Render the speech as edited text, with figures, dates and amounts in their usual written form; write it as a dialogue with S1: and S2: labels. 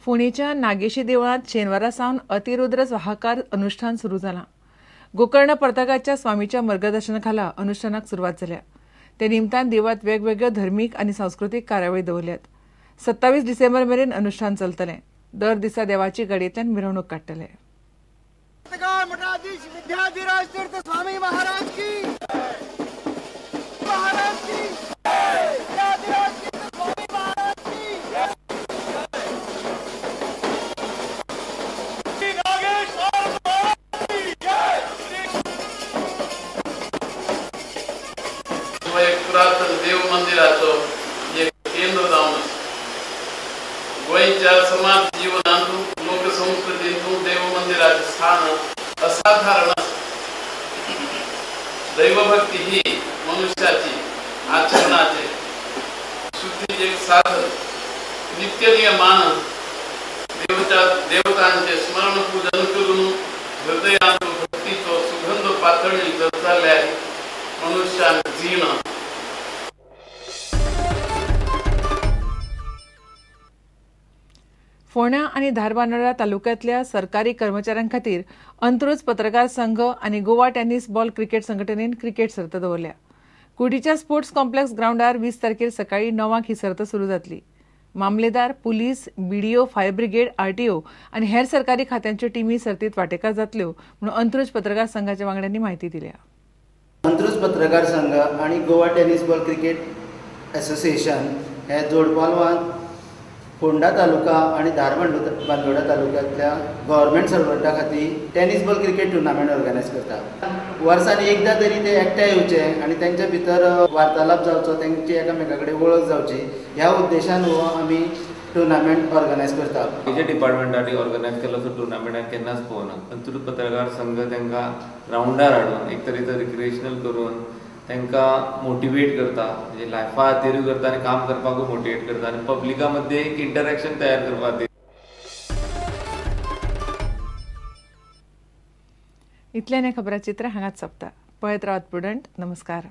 S1: फोंडेच्या नागेशी देवळांत शेनवारा सावन अतिरुद्र स्वाहाकार अनुष्ठान सुरू जालां. गोकर्ण पर्तगाच्या स्वामीच्या मार्गदर्शनाखाला अनुष्ठानाक सुरवात जाल्या. ते निमतान देवळांत वेगवेगळ्यो धर्मीक आनी सांस्कृतीक कार्यावळी दवरल्यात. 27 डिसेंबर मेरेन अनुष्ठान चलतलें. दर दिसा देवाची गाडयेंतल्यान मिरवणूक काडटले.
S2: स्वामी महाराज की महाराज की स्वामी महाराज की.
S3: एक पुरातन देव मंदिराचो एक केंद्र जावन आसा. गोंयच्या समाज जीवनांत लोकसंस्कृतींत देव मंदिराचें स्थान असाधारण आसा. दैवभक्ती ही मनुष्याची आचरणाचे शुद्धीचे एक साधन. नित्य नियमान देवतांचे स्मरण पूजन करून हृदयांत भक्तीचो सुगंध पातळणी जाल्यार मनुष्यान जीण.
S1: फोंड्या आनी धारबांदोडा तालुक्यांतल्या सरकारी कर्मचाऱ्यां खातीर अंत्रुज पत्रकार संघ आनी गोवा टेनिस बॉल क्रिकेट संघटनेन क्रिकेट सर्त दवरल्या. कुडीच्या स्पोर्ट्स कॉम्प्लेक्स ग्रावंडार 20 तारखेर सकाळी 9 ही सर्त सुरू जातली. मामलेदार, police, BDO, fire brigade, RTO आनी हेर सरकारी खात्यांच्यो टिमी सर्तीत वांटेकार जातल्यो म्हणून अंत्रुज पत्रकार संघाच्या वांगड्यांनी म्हायती दिल्या.
S4: अंत्रुज पत्रकार संघ आनी Goa tennis ball cricket association हे जोडपालवान फोंडा तालुका आनी धारबांदोडा तालुक्यांतल्या गव्हर्मेंट सर्वंटा खातीर tennis ball cricket tournament organise करता. वर्सान एकदां तरी ते एकठांय येवचे आनी तेंच्या भितर वार्तालाप जावचो, तेंची एकामेका कडेन वळख जावची ह्या उद्देशान हो आमी टुर्नामेंट ऑर्गनायज करता.
S5: खंयच्या डिपार्टमेंटांनी ऑर्गनायज केलो तो टुर्नामेंटान केन्नाच पळोवना. अंत्रुज पत्रकार संघ तांकां ग्रावंडार हाडून एक तरेचो रिक्रिएशनल करून तांकां मोटिवेट करता, म्हणजे लायफा खातीरूय करता आनी काम करपाकूय मोटिवेट करता आनी पब्लिका मदें एक इंटरेक्शन तयार करपा खातीर.
S1: इतल्यान हें खबराचित्र हांगाच सोंपता. पळयत रावात प्रुडंट. नमस्कार.